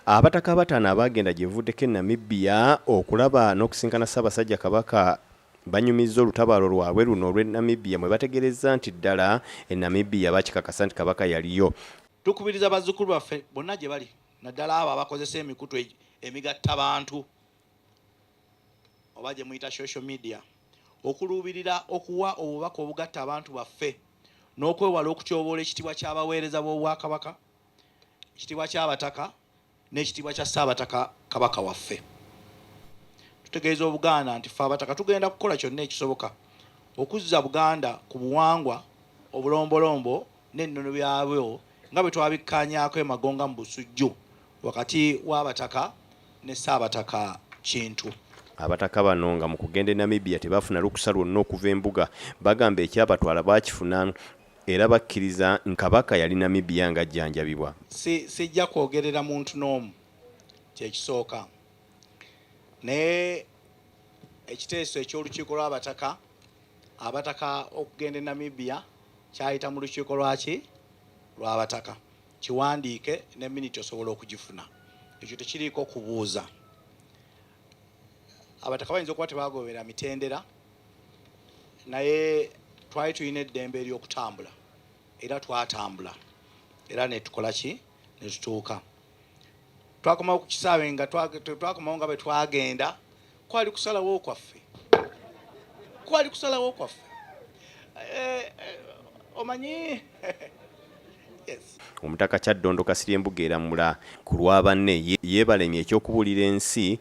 Abataka abataano abaagenda gye buvuddeko e Namibia okulaba n'okusinkana Ssaabasajja Kabaka banyumizza olutabaalo lwabwe luno olw'e Namibia mwe bategeerezza nti ddala e Namibia bakikakasa nti Kabaka yaliyo. Tukubiriza bazzukulu baffe bonna gye bali naddala abo abakozesa emikutu emigattabantu oba gye muyita social media okuluubirira okuwa obubaka obugatta abantu baffe n'okwewala okutyoboola ekitiibwa ky'abaweereza b'Obwakabaka, ekitiibwa ky'Abataka n'ekitiibwa kya Ssaabataka Kabaka waffe. Tutegeeza Obuganda nti ffe Abataka tugenda kukola kyonna ekisoboka okuzza Buganda ku buwangwa, obulombolombo n'ennono byabwo nga bwe twabikkaanyaako e Magonga mu Busujju wakati w'Abataka ne Ssaabataka Kintu. Abataka bano nga mu kugenda e Namibia tebaafuna lukusa lwonna okuva embuga, bagamba ekyabatwala baakifuna era bakkiriza Kabaka yali Namibia ng'ajjanjabibwa. Si, sijja kwogerera muntu n'omu, kye kisooka. Naye ekiteeso eky'olukiiko lw'Abataka, Abataka okugenda e Namibia kyayita mu lukiiko lwaki? Lw'Abataka. Kiwandiike ne miniti osobola okugifuna. Ekyo tekiriiko kubuuza. Abataka bayinza okuba tebagoberera mitendera naye twali tulina eddembe ery'okutambula era twatambula era netukola ki netutuuka. Twakomawo ku kisaawe nga twakomawo nga bwe twagenda, kwali kusalawo kwaffe, kwali kusalawo kwaffe. Eh, eh, omanyi yes. Omutaka Kyaddondo Kasirye Mbuga Eramula ku lwa banne yeebalemye eky'okubuulira ensi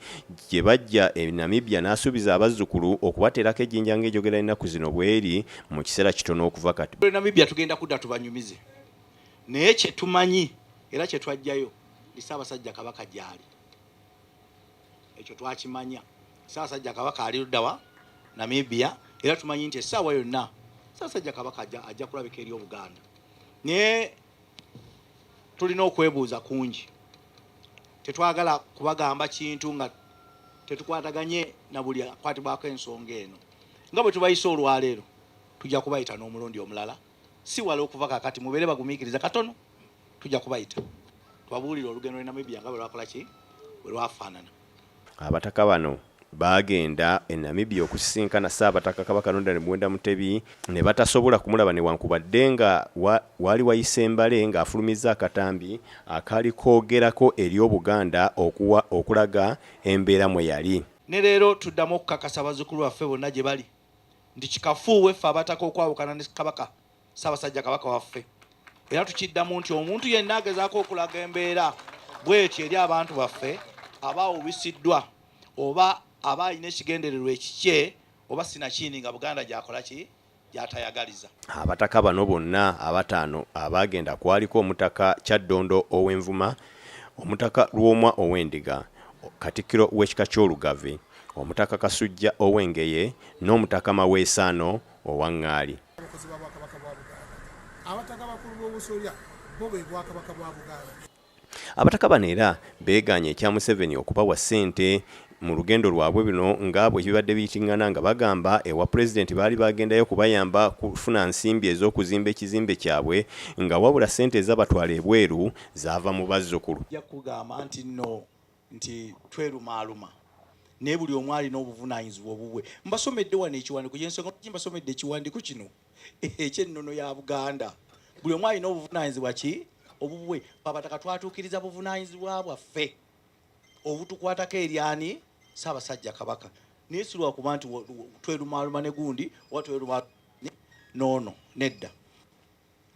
gye baggya e Namibia n'asuubiza abazzukulu okubateerako ejjinja ng'enjogera y'ennaku zino bw'eri mu kiseera kitono okuva kati. E Namibia tugenda kudda tubanyumize naye kye tumanyi era kye twaggyayo nti Ssaabasajja Kabaka gy'ali. Ekyo twakimanya. Ssaabasajja Kabaka ali ludda wa? Namibia era tumanyi nti essaawa yonna Ssaabasajja Kabaka ajja kulabika eri Obuganda. Naye tulina okwebuuza kungi. Tetwagala kubagamba kintu nga tetukwataganye na buli akwatibwako ensonga eno. Nga bwe tubayise olwaleero, tujja kubayita n'omulundi omulala. Si wala okuva kaakati, mubeere bagumiikiriza katono, tujja kubayita tubabuulire olugendo lw'e Namibia nga bwe lwakola ki, bwe lwafaanana. Abataka bano baagenda e Namibia okusisinkana Ssaabataka Kabaka Ronald Muwenda Mutebi ne batasobola kumulaba newankubadde nga waali wayise mbale ng'afulumizza akatambi akaali koogerako eri Obuganda okuwa okulaga embeera mwe yali. Ne leero tuddamu okukakasa bazzukulu baffe bonna gye bali nti kikafuuwe ffe Abataka okwawukana ne Kabaka Ssaabasajja Kabaka waffe era tukiddamu nti omuntu yenna agezaako okulaga embeera bw'etyo eri abantu baffe aba awubisiddwa oba aba alina ekigendererwa ekikye oba sinakindi nga Buganda gy'akola ki gy'atayagaliza. Abataka bano bonna abataano abaagenda kwaliko Omutaka Kyaddondo ow'Envuma, Omutaka Lwomwa ow'Endiga, Katikkiro w'ekika ky'Olugave, Omutaka Kasujja ow'Engeye n'Omutaka Maweesaano owa Ŋŋaali. Abakozi ba Bwakabaka bwa Buganda. Abataka abakulu b'Obusolya bo be Bwakabaka bwa Buganda. Abataka bano era beegaanye ekya Museveni okubawa ssente mu lugendo lwabwe bino nga bwe bibadde biyitingana nga bagamba ewa Pulezidenti baali bagendayo kubayamba kufuna nsimbi ez'okuzimba ekizimbe kyabwe nga wabula ssente ezabatwala ebweru zaava mu bazzukulu. Nja kukugamba nti nno nti twerumaaluma naye buli omu alina obuvunaanyizibwa obubwe. Mbasomedde wano ekiwandiiko y'ensonga lwaki mbasomedde ekiwandiiko kino eky'ennono ya Buganda. Buli omu alina obuvunaanyizibwa ki obubwe. Ffe Abataka twatuukiriza buvunaanyizibwa bwaffe obutukwatako eri ani? Ssaabasajja Kabaka. Naye si lwakuba nti twerumaaluma ne gundi oba tweruma n'ono, nedda,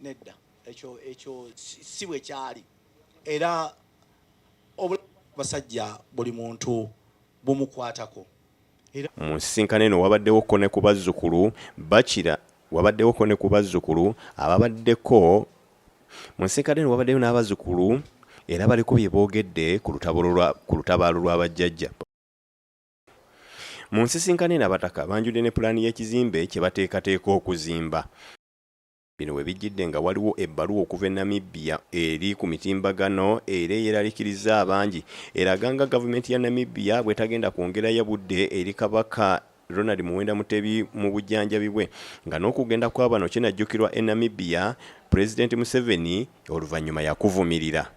nedda, ekyo ekyo si bwe kyali era obulamu basajja buli muntu bumukwatako era Mu nsisinkano eno wabaddewokko ne ku bazzukulu bakira wabaddewokko ne ku bazzukulu ababaddeko mu nsisinkano eno wabaddeyo n'abazzukulu era baliko bye boogedde ku lutabaalo lwa bajjajja. Mu nsisinkano eno Abataka banjudde ne pulaani y'ekizimbe kye bateekateeka okuzimba. Bino we bijjidde nga waliwo ebbaluwa okuva e Namibia eri ku mitimbagano era eyeraliikirizza abangi eraga nga gavumenti ya Namibia bw'etagenda kwongerayo budde eri Kabaka Ronald Muwenda Mutebi mu bujjanjabi bwe nga n'okugenda kwa bano kinajjukirwa e Namibia Pulezidenti Museveni oluvannyuma yakuvumirira.